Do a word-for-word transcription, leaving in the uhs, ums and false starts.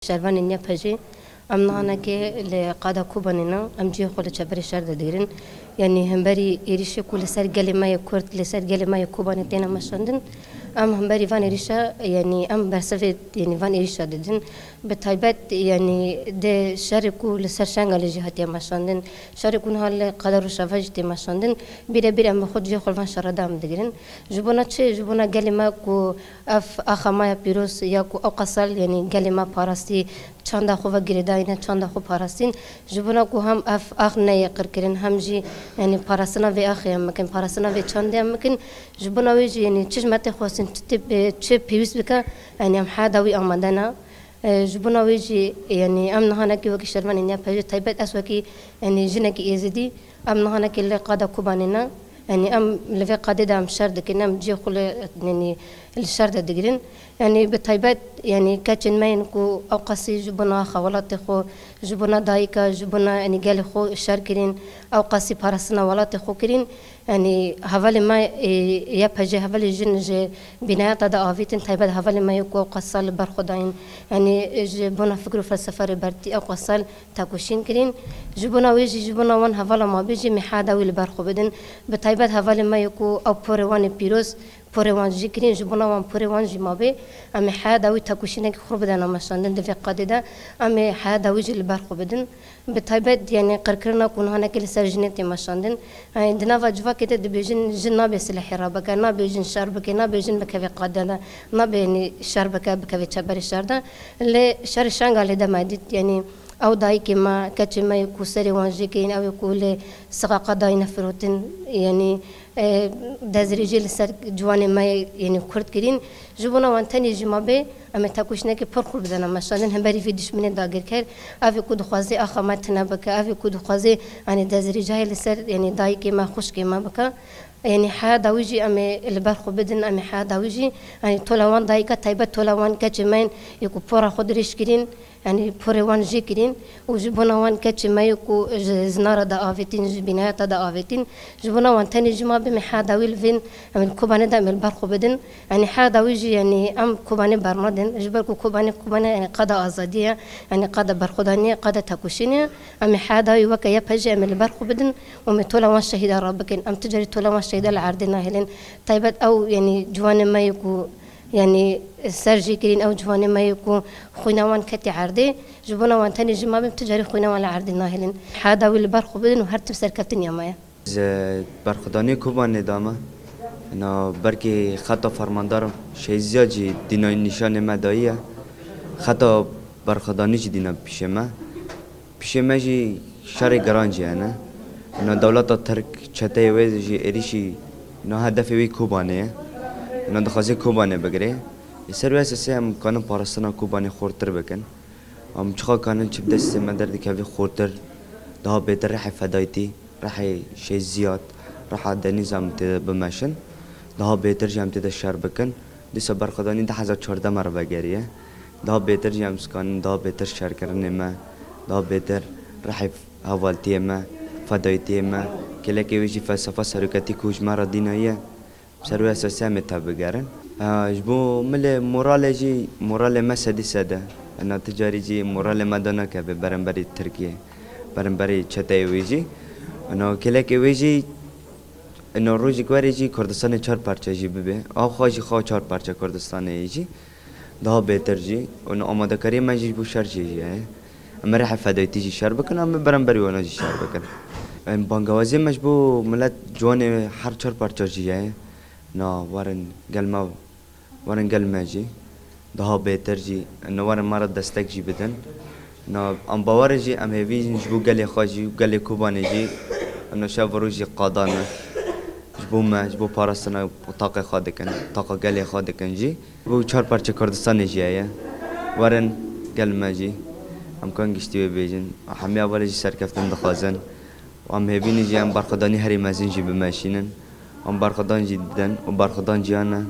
Şervanên YPJ'ê, em nihanekê li qada Kobanê ne, em cihê xwe li çeperê şer de digirin. Yanî hemberî êrîşê ku li ser gelê me yê Kurd, li ser gelê me yê Kobanê têne meşandin, em hemberî van êrîşa, yanî em bersivê, yanî van êrîşa didin. Bi taybet, yanî di şerê ku li ser Şengalê jî hatiye meşandin, şerê ku niha li qada Rojava jî tê meşandin, bîre bîre em bi xwe cihê xwe li van şera de em digirin. Ji bona çi? Ji bona gelê me ku ev axa me ya pîroz ya ku ewqas sal, yanî gelê me parastî, çanda xwe ve girêdayî ne, çanda xwe parastîn. Ji bona ku hem ev ax neyê qirkirin, hem jî, yanî parastina vê axê em bikin, parastina vê çandê em bikin. Ji bona wê jî, yanî çi ji me tê xwestin, çi tê, çi pêwîst bike, yanî em heya dawî amade ne. E, ji bona wê jî, yanî em niha nekî wekî şervanên YPJ'ê, taybet ez wekî, yanî jinekî Êzidî, em niha nekî li qada Kobanê ne. Yanî em li vê qadê de em şer dikin, em cihê xwe li, yanî li şer de digirin. Yanî bi taybet, yanî keçên me yên ku ewqasî ji bona axa welatê xwe, ji bona dayika, ji bona, yanî gelê xwe şer kirin, ewqasî parastina welatê xwe kirin. Yanî hevalê me, e, YPJ'ê, hevalê jin ji bînayeta de avêtin, taybet hevalê me yê ku ewqas sal li ber xwe dayîn. Yanî, e, ji bona fikr û felsefa Rêbertî ewqas sal tekoşîn kirîn. Ji bona wê jî, ji bona wan hevala mabê jî em ê heya dawî li ber xwe bidin. Bi taybet hevalê me yê ku ew porê wan ê pîroz, porê wan jî kirîn, ji bona wan porê wan jî mabê. Em ê heya dawî tekoşînekî xwe bidin meşandin di vê qadê de. Em ê heya dawî jî li ber xwe bidin. Bi taybet, yanî qirkirina ku niha nekê li ser jinê tê meşandin. Yanî di nava civakê de dibêjin, jin nabe silehê rabike, nabe jin şer bike, nabe jin bikeve qadê de, nabe, yanî şer bike, bikeve çeperê şer de. Lê şerê Şengalê de me dît, yanî ew dayikê me, keçê me yê ku serê wan jê kirîn, ew ê ku li siqaqa dayîne firotin, yanî, e, dezrêjê li ser ciwanê me yê, yanî Kurd kirîn. Ji bona wan tenê jî mabê, em ê tekoşînekê pir xurt bidene meşandin hemberî vê dişminê dagirker. Ev ê ku dixwaze axa me tune bike, ev ê ku dixwaze, yanî dezrêjayê li ser, yanî dayikê me, xwişkê me bike. Yanî heya dawî jî em ê li ber xwe bidin, em ê heya dawî jî, yanî tola wan dayika taybet, tola wan keçê me yên ê ku pora xwe dirêj kirîn, yanî porê wan jê kirîn û ji bona wan keçê me yê ku ji zinara de avêtîn, ji bînayeta de avêtîn, ji bona wan tenê jî mabê, em ê heya dawî li vên, em ê li Kobanê de em ê li ber xwe bidin. Yanî heya dawî jî, yanî em Kobanê bernadin, ji ber ku Kobanê, Kobanê, yanî qada azadiyê ye, yanî qada berxwedaniyê ye, qada tekoşînê ye. Em ê heya dawî weke YPJ'ê em ê li ber xwe bidin û em ê tola wan şehîda rabikin. Em tu carî tola wan şehîda li erdê nahêlin. Taybet ew, yanî ciwanê me yê ku, yanî ser jê kirîn, ew ciwanê me yê ku xwîna wan ketî erdê, ji bona wan tenê jî mabê, em tu carî xwîna wan li erdê nahêlin. Heya dawî li ber xwe bidin û her tim serkeftinî ya me ye. Ez berxwedaniyê Kobanê dame. Na belkî xeta fermandar Şehîd Ziyad jî dîna nîşanê me dayiye. Xeta berxwedanî jî dîna pîşê me. Pîşê me jî şerê giran jî hene. Na dewleta Tirk, çeteyê wê jî êrîşî, na hedefê wî Kobanê ye. Na dixwaze Kobanê bigire. Li ser wê esasê em kanin parastina Kobanê xurtir bikin. Em çiqa kanin çi bi destê me derdikevî xurtir, daha bêtir rihê fedaytî, rihê Şehîd Ziyad, riha Denîz em tê de bimeşin. Daha bêtir jî em tê de şer bikin. Dîsa berxwedanî du hezar çardeh me re vegeriye. Daha bêtir jî em zikanin, daha bêtir şerkirinê me, daha bêtir rihê hevaltiyê me, fedaytiyê me, kêlekê wê jî felsefa seroketî ku ji me re dîna ye. Ser wê esasê em ê tev bigerin. Ha, ji bo milê moralê jî, moralê me sedî sed e. Ena ti carî jî moralê me danakeve beramberî Tirkiyê, beramberî çeteyê wê jî. Ena kêlekê wê jî, ena rojek werê jî Kurdistanê çar parçe jî bibe. Ew xwe jî xwe çar parçe Kurdistanê jî. Daha bêtir jî. Ena amadekariyê me jî ji bo şer jî heye. Em ê rihê fedaytî jî şer bikin, em ê beramberî wana jî şer bikin. Em bangewaziyê me ji bo milet ciwanê her çar parça jî heye. Na werin gel me, werin gel me jî daha bêtir jî, na werin me re destek jî bidin. Na em bawer in jî, em hêvî jî ji bo gelê xwe jî û gelê Kobanê jî, na şev û roj jî qada ne. Ji bo me, ji bo parastina taqê xwe dikin, taqa gelê xwe dikin jî. Ji bo çar parçe Kurdistanê jî heye. Werin gel me jî. Em kan giştî wê bêjin. Hemî hevalê jî serkeftin dixwazin. Û em hêvî ne jî em berxwedanî herî mezin jî bimeşînin. Em berxwedan jî didin û berxwedan jî hene.